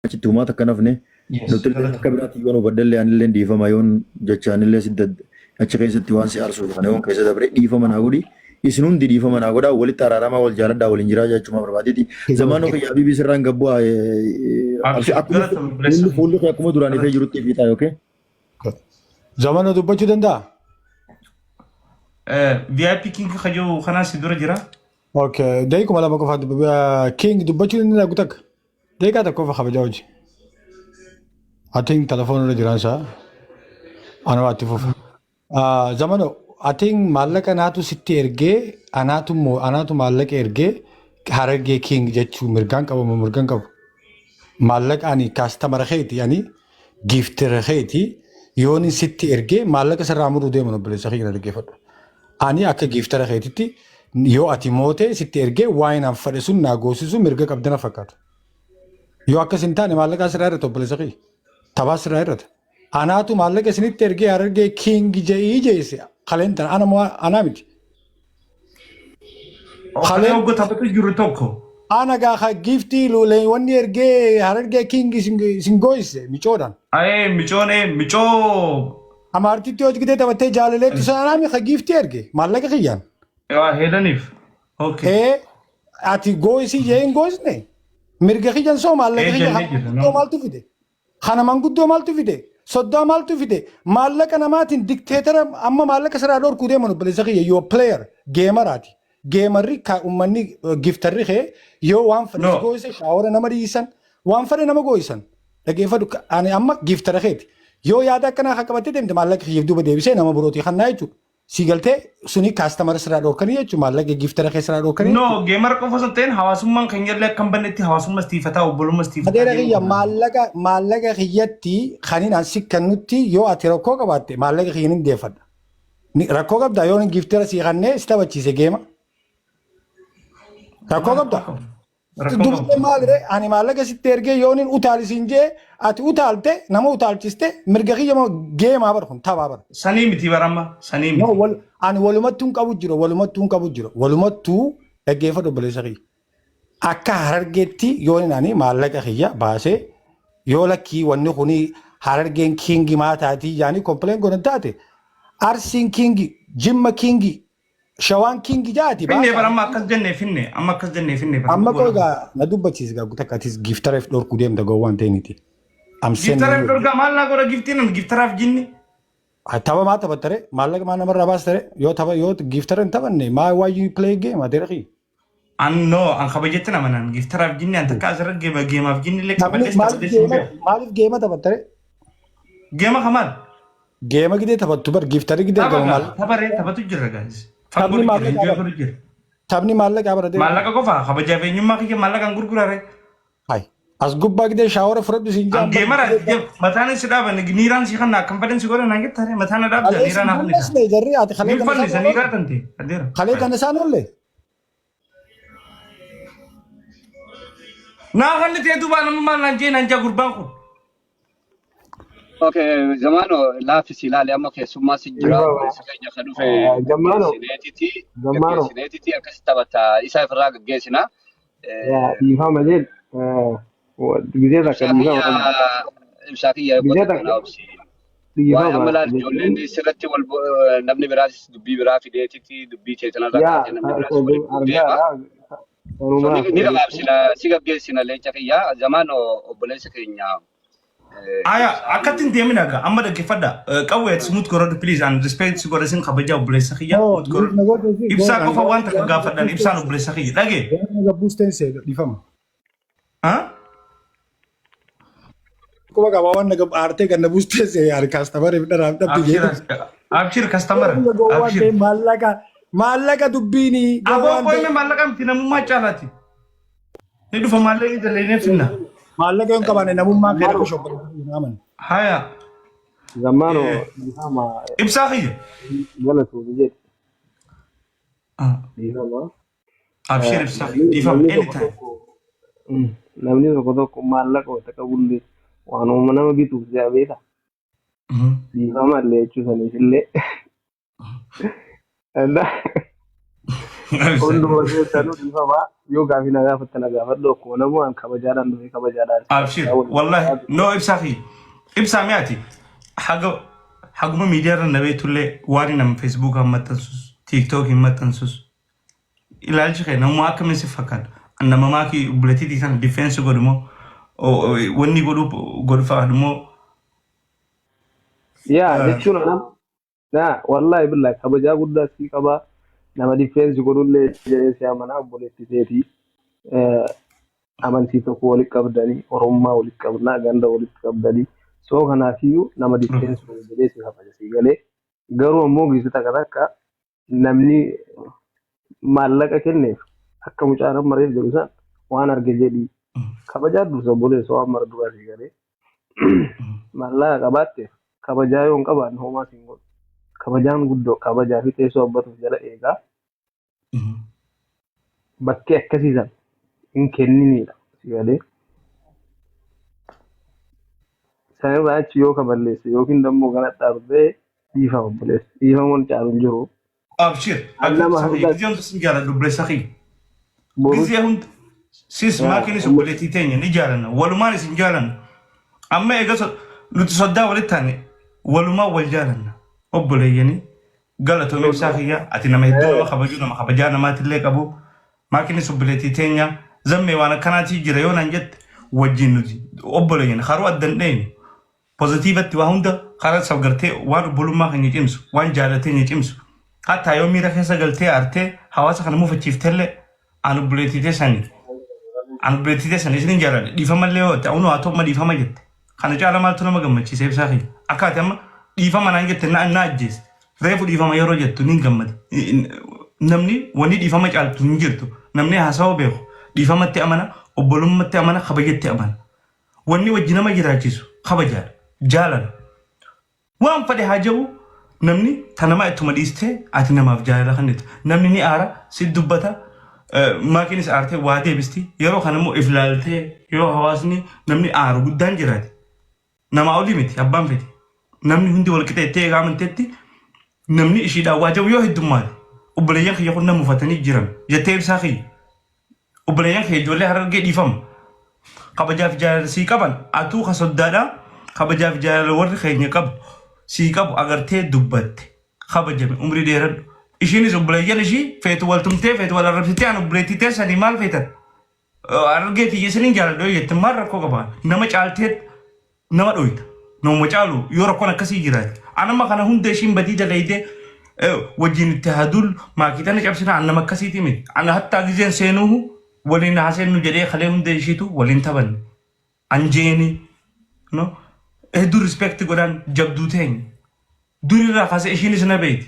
Achitti humaa takka nafne. Yes, Nuti illee galata. akka biraatti yoon hubadhellee anillee dhiifama yoon jechaanillee si achi keessatti waan si aarsuuf kana yoon keessa dabre dhiifama naa godhi. Isin hundi dhiifama naa godhaa walitti araaramaa wal jaaladhaa waliin jiraa jechuuma barbaadeeti. Zamaanoo kiyya Habiibii sirraan gabbu'aa Abshir, akkuma galata obboleessa fuulli kiyya. fuulli kee akkuma duraan ifee Galata. jirutti ifii ta'a okay? Zamana dubbachuu danda'a? VIP King kajoo kanaa si dura jira. Okay. Daqiiquma 2 qofa King dubbachuu ni danda'a takka. Daqiiqaa tokko qofa kabajaa hojii. Atiin telefoon irra jiraan isaa. Ana waatti fufa. Zamano atiin maallaqa naatu sitti ergee anaatu immoo anaatu maallaqa ergee Harargee King jechuu mirgaan qabu moo mirgaan qabu. Maallaqa ani kaastamara keeti ani giiftira keeti yoon sitti ergee maallaqa sirraa muruu deeman obboleessa kiyya na dhaggeeffadhu. Ani akka giiftara keetitti yoo ati moote sitti ergee waa'ee naan fadhe sun naa goosisu mirga qabdana fakkaata. Yoo akkas hin taane maallaqaa sirraa irrata obboleessa kiyya. Taphaa sirraa irrata. Anaatu maallaqa isinitti ergee Harargee King je'ii jeesse kaleen tana ana moo anaa miti. Kalee Kaleen hogga taphatu jiru tokko. ana gaafa giiftii luulee wanni ergee Harargee King isin gooyise micoodhaan. Ayee micoon ee micoo. Amaartitti hojii gidee taphattee jaalaleettu sana anaa mi ka giiftii erge maallaqa kiyyaan. Yaa heelaniif. Okay. Ee ati gooyisii jee hin gooyisne mirga kiyyan soo maallaqa Ee kiyya jennee kana jirra manguddoo no. maaltu fide? Kana manguddoo maaltu fide? Soddaa maaltu fide? Maallaqa namaatiin dikteetara amma maallaqa sirraa dhorkuu deeman obboleessa kiyya yoo player geemaraati. Geemarri ka uummanni giftarri kee yoo waan fedhe si No. gooyise shaawara nama dhiisan waan fedhe nama gooyisan. Dhaggeeffadhu ani amma giftara keeti. Yoo yaada akkanaa kan qabattee deemte maallaqa kiyyaaf duuba deebisee nama birootii kannaa jechuudha. Si galtee suni kaastamara sirraa dhorkanii jechuudha maallaqa giftara kee sirraa dhorkanii No, jechuudha. geemara qofa osoo hin ta'in hawaasummaan keenya illee akka hin bannetti hawaasummaa istiifataa obbolummaa istiifataa Adeera deemuu kiyya qabna. maallaqa maallaqa kiyyatti kanin an si kennutti yoo ati rakkoo qabaatte maallaqa kiyya nin deeffadha. Rakkoo qabdaa yoo giftara sii kannee si taphachiise geema. Rakkoo Rakkoo qabdaa? qabu. Rakkoo Dubartiin qabu. maal ree ani maallaqa sitti ergee yoonin utaali siin jee ati utaalte nama utaalchiste mirga kiyya moo geemaa bar kun taphaa bar. Sanii miti baramma sanii No miti. wal ani walumattuu hin qabu jira walumattuu hin qabu jira walumattuu dhaggeeffadhu obboleessa kiyya. Akka Harargeetti yoonin ani maallaqa kiyya baasee yoo lakkii wanni kuni Harargeen kiingi maa taatii jaanii kompileen godhan taate Arsiin kiingi Jimma kiingi Shawaan king jaati Finne baasa. bara amma akkas jennee finne amma akkas jennee finne bara Amma dhugoon koo amma. egaa na dubbachiisi gaa takka atis giftareef dhorkuu deemta gowwaan ta'initi. Amseen Giftaraaf dhorkaa maal naa godha giftiin an giftaraaf jinni. Tapha maa taphattare maallaqa maa namarraa baastare yoo tapha yoo giftara hin taphanne maa why you play game adeera kiyya. An no an kabajetti nama nan giftaraaf jinni an takka asirra geema geemaaf jinni illee Taphni qabadhees maaliif taphadhees hin geema beeku. maaliif geema taphattare Geema kamaal? Geema gidee taphattu bar giftari gidee Tapha argama gaa maallaqa. tapha ree taphatu jirra guys. Fan Taphni godhu jirra maallaqaa enjoy bara. godhu jirra. Taphni maallaqaa bara deema. Maallaqa qofa kabajaaf eenyummaa kiyya maallaqaan gurgurare. Hai. As gubbaa gidee shaawara fudhadhu siin An jaan bar geemara gidee mataan si dhaaban niiraan si kanna akkam fedhan si godhan naan jettare mataan na dhaabda Kalee niiraa siin naa fannisa. fannisne jarri ati kalee Niin tana isaan fannisa oolle. niiraa tante adeera. Kalee tana isaan oolle. Naa kanni ta'e duubaan amma maal naan jee naan jaa gurbaan kun. Okay, zamano laafisi ilaali amma keessummaa si jira obboleessi keenya kan dhufe Zammaano, gaggeessineetiti Zammaano, gaggeessineetiti akkasi taphata isa ofirraa gaggeessina. yaa dhiifama jedhu gizee takka Ibsaa dhiifama kiyya qabda. ibsaa kiyya eeguu Gizee takka takka naa obsi. Waa'ee dhiifama amma laal ijoolleen jechuun sirratti wal namni biraas dubbii biraa fideetiti dubbii teetanarraa yaa kaatee namni biraas waliin bu'uu deema. argaadha So ni sanumaaf ni jechuun gabaabsina si gaggeessina leenca kiyya zamaan obboleessa keenya Aya, ibsaan akkatti hin deemin aga. Amma dhaggeeffadha. Qawwee ati smooth godhadhu please and respect si godha sin kabajaa obboleessa kiyya. No, Smooth godhadhu. na godhe fi Ibsaa goon qofa an waan takka waan gaafadhan gabbuusteen ibsaan obboleessa kiyya. Dhagee. waan gabbuusteen see dhiifama. Ha? Quba qaba waan na aartee kan na buustee see ani kaastamariif dharaaf dhabbi Abshir jeetu. abshir customer Gowwaan abshir. ta'e maallaqa maallaqa dubbiini Aboo gowwaan ta'e qoyme maallaqa miti namummaa caalaati. Ni dhufa maallaqni daleenee finna. maallaqa yoo hin qabaanne namummaan kee Zammaano, rakkoo shobboleessu amanu. Haya. Zammaano dhiifama Ibsaa kiyya. galatuuf jedhu dhiifama. Abshir ibsaa Namni dhiifama namni tokko anytime. tokko namni tokko tokko maallaqa wanta qabullee waanuma nama bituuf jaa beeka. Dhiifama illee jechuu saniif illee. Hunduma keessanuu dhiifamaa yoo gaafii na gaafatte na gaafadhu akkuma namuu an kabajaadhaan dhufee kabajaadhaan si Abshir, gaafadha waliin wallahi, jiraatu. no ibsaa fi ibsaa mi'aati. Haga haguma miidiyaa irra na beektullee waan nama Facebook hin maxxansus, TikTok hin maxxansus. Ilaalchi kee namummaa akkamiin si fakkaata? Nama maakii obboleettiitii sana defense godhu moo wanni godhu godhu fa'aadhu moo? Yaa jechuun anam naa wallaahi billaahi kabajaa guddaa sii qabaa nama defense godhullee jedhee si amanaa obboleettii teetii. Amantii tokko walitti qabdanii oromummaa walitti qabnaa ganda walitti qabdanii soo kanaafiyyuu nama defense godhu jedhee si kabaja sii galee garuu ammoo giise takka takka namni maallaqa kenneef akka mucaan amma reef jedhu san waan arge jedhii kabajaa dursa obboleessa waan mara duraa sii galee maallaqa qabaatteef kabajaa yoo hin qabaanne homaa siin godhu kabajaan guddoo kabajaa fi teessoo abbatuuf jala eegaa bakkee akkasii san hin kenninidha si galee sanirraa achi yoo kaballeesse yookiin dammoo ganadhaa dhufee dhiifama obboleessa dhiifamuun caalu hin jiru. Abshir, An nama abshir, hanga gizee hunda sin jaaladhu obboleessa kiyya. borus Gizee hunda sis maakiinis obboleettii teenya ni jaalanna walumaan isin jaalanna. Amma eega nuti soddaa walitti taane walumaan wal jaalanna obboleeyyanii. Galatoomi ibsaa kiyya ati nama hedduu nama kabaju nama kabajaa namaatillee qabu maakiinis obboleettii teenya zammee waan akkanaatii jira yoo naan jette wajjin nuti obboleeyyan haruu addan dheeynu Pozitiivatti waa hunda karaa sab gartee waan obbolummaa keenya cimsu, waan jaalala teenya cimsu. Hattaa yoo miira keessa galtee aartee hawaasa kana mufachiiftellee an obboleettii teessani. An obboleettii teessani isinin jaaladha. Dhiifamallee yoo ta'u haa ta'u amma dhiifama jette. Kana caala maaltu nama gammachiisa ibsaa kiyya. Akka ati amma dhiifama naan jette na ajjeeste. Reefu dhiifama yeroo jettu niin gammade. Namni wanni dhiifama caaltu hin jirtu. Namni haasawa beeku dhiifamatti amana, obbolummatti amana, kabajatti amana. Wanni wajji nama jiraachisu kabajaadha. Jaalala. Waan fadhe haa jedhu namni ta namaa ittuma dhiistee ati namaaf jaalala kennita. Namni ni aara, si dubbata, maakiinis aartee waa deebisti. Yeroo kana immoo if laaltee yoo hawaasni namni aaru guddaan jiraate namaa olii miti abbaan fedhe. Namni hundi wal qixa jettee egaa amanteetti namni ishiidhaan waa jedhu yoo heddummaate obboleeyyan kiyya kun na mufatanii jiran jettee ibsaa kiyya. Obboleeyyan kee ijoollee Harargee dhiifama. Kabajaaf jaalala sii qaban atuu ka soddaadha. Kabajaaf jaalala warri keenya qabu sii qabu agartee dubbatte. Kabajame umrii dheeradhu. Ishiinis obboleeyyan ishii feetu wal tumtee feetu wal arrabsitee an obboleettii teessanii maal feetan? Harargee tiyya isiniin jaaladha yoo jette maal rakkoo qaba? Nama caaltee nama dhoyta. Nama caalu yoo rakkoon akkasii jiraate. An amma kana hunda ishiin badii dalaydee wajjin itti haa duullu maakiitana cabsina an nama akkasiiti miti. An hattaa gizeen seenuu waliin haa seennu jedhee kalee hunda ishiitu waliin taphanne. An jeeni no hedduu respect godhaan jabduu teenya. Durirraa kaasee ishiinis na beeyti.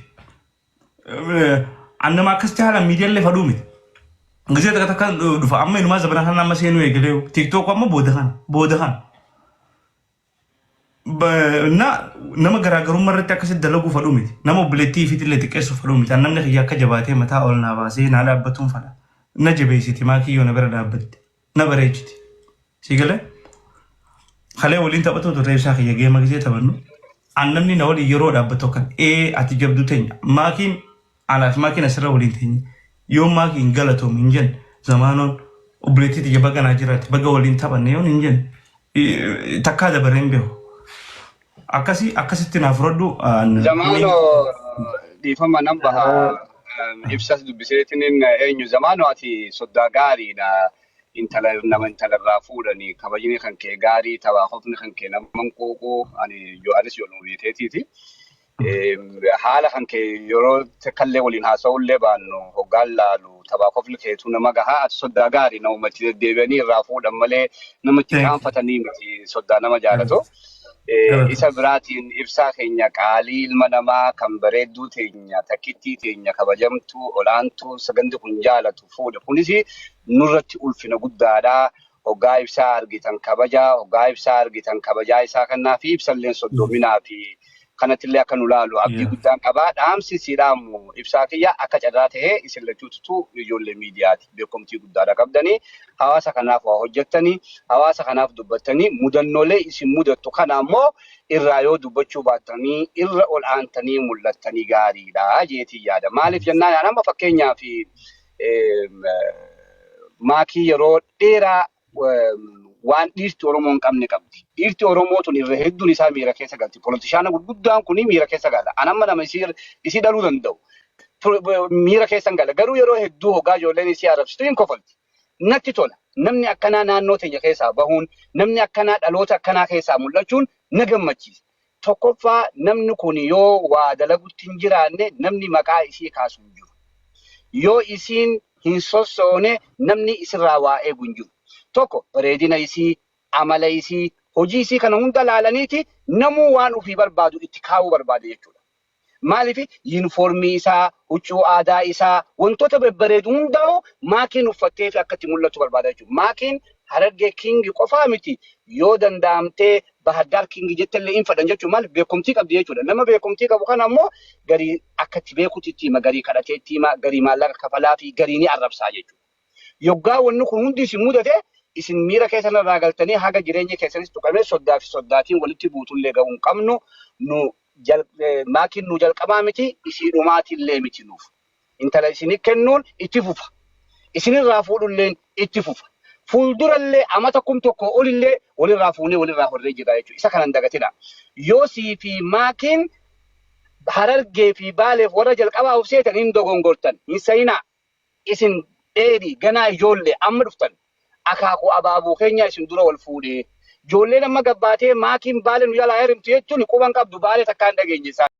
An nama akkasitti haala miidiyaallee fadhuu miti. Gisee takka takka dhufa amma inumaa zabana kana amma seenuu eegalee TikTok amma booda kana booda kana. Na nama garaagarummaa irratti akkasitti dalaguu fadhuu miti. Nama obboleettii ifiitillee xiqqeessuu fadhuu miti. An namni kiyya akka jabaatee mataa ol naa baasee naa dhaabbatuun fadha. Na jabeessiti maa kiyyoo na bira dhaabbatti. Na bareechiti. Si galee? Kalee waliin taphatu turre ibsaa kiyya geema gisee taphannu. An namni na waliin yeroo dhaabbatu akkan ee ati jabduu teenya. Maakiin anaaf maakiin asirra waliin teenya. Yoo maakiin galatoom hin jenne zamaanoon obboleettii tiyya baga naa jiraate baga waliin taphanne yoon hin jenne takkaa dabaree hin beeku. Akkasii akkasitti naa fudhadhu. Zamaanoo dhiifama nan baha ibsas dubbiseetiniin eenyu zamaanoo ati soddaa gaariidha. Intala nama intala irraa fuudhanii kabajni kan kee gaarii tabaakofni kan kee nama hin quuqu ani anis yoonuu beeteetiiti. Haala kan kee yeroo takkallee waliin haasa'ullee baannu hoggaan laalu tabaakofni keetu nama gahaa ati soddaa gaarii namumatti deddeebi'anii irraa fuudhan malee namatti Thank you. qaanfatanii miti soddaa nama jaalatu. Isa biraatiin ibsaa keenya qaalii ilma namaa kan bareedduu teenya takkittii teenya kabajamtuu olaantuu sagandi kun jaalatu fuudhe kunis nurratti ulfina guddaadha. Hoggaa ibsaa argitan kabaja, hoggaa ibsaa argitan kabajaa isaa kennaa fi ibsalleen soddominaa fi Kanattillee akka nu laalu abdii guddaan qaba. Dhaamsi si dhaamu ibsaa kiyya akka carraa ta'ee isin lachuututu ijoollee miidiyaati. Beekumtii guddaadha qabdanii hawaasa kanaaf waa hojjettanii hawaasa kanaaf dubbattanii mudannoolee isin mudattu kana ammoo irraa yoo dubbachuu baattanii irra ol aantanii mul'attanii gaariidha jeetii yaada. Maaliif jennaan ani amma fakkeenyaaf maakii yeroo dheeraa waan dhiirti Oromoo hin qabne qabdi. Dhiirti Oromoo tun irra hedduun isaa miira keessa galti. Politishaana gurguddaan kun miira keessa gala. An amma nama isii dhaluu danda'u. Miira keessa hin gala. Garuu yeroo hedduu hoggaa ijoolleen isii arrabsitu hin kofalti. Natti tola. Namni akkanaa naannoo teenya keessaa bahuun, namni akkanaa dhaloota akkanaa keessaa mul'achuun na gammachiisa. Tokkoffaa namni kun yoo waa dalagutti hin jiraanne namni maqaa isii kaasu hin jiru. Yoo isiin hin sossoone namni isirraa waa eegu hin jiru. Tokko bareedina isii, amala isii, hojii isii kana hunda laalaniiti namuu waan ofii barbaadu itti kaa'uu barbaada jechuudha. Maaliif yuunifoormii isaa, huccuu aadaa isaa, wantoota babbareedu hundaa'u maakiin uffattee fi akka itti mul'atu barbaada jechuudha. Maakiin Harargee King qofaa miti yoo danda'amtee Bahaddaar King jettellee hin fedhan jechuudha. Maaliif beekumtii qabdi jechuudha. Nama beekumtii qabu kana ammoo garii akka itti beekutti itti hima, garii kadhatee itti hima, garii maallaqa kafalaa fi garii ni arrabsaa jechuudha. Yoggaa wanni kun hundi isin mudate isin miira keessan irraa galtanii haga jireenya keessanis tuqamee soddaa fi soddaatiin walitti buutullee ga'uu hin qabnu. Nu maakiin nu jalqabaa miti isii dhumaatillee miti nuuf. Intala isini kennuun itti fufa. Isinirraa fuudhulleen itti fufa. Fuuldurallee amata 1000 olillee walirraa fuunee walirraa horree jira jechuudha. Isa kana hin dagatina. Yoo sii fi maakiin Harargee fi Baaleef warra jalqabaa of seetan hin dogongortan. Hin sayinaa. Isin dheedhi ganaa ijoollee amma dhuftan. Akaakuu abaabuu keenyaa isin dura wal fuudhee. Ijoolleen amma gabbaatee maakiin Baale nu jalaa heerumtu jechuun quban qabdu Baalee takkaa hin dhageenye isaan.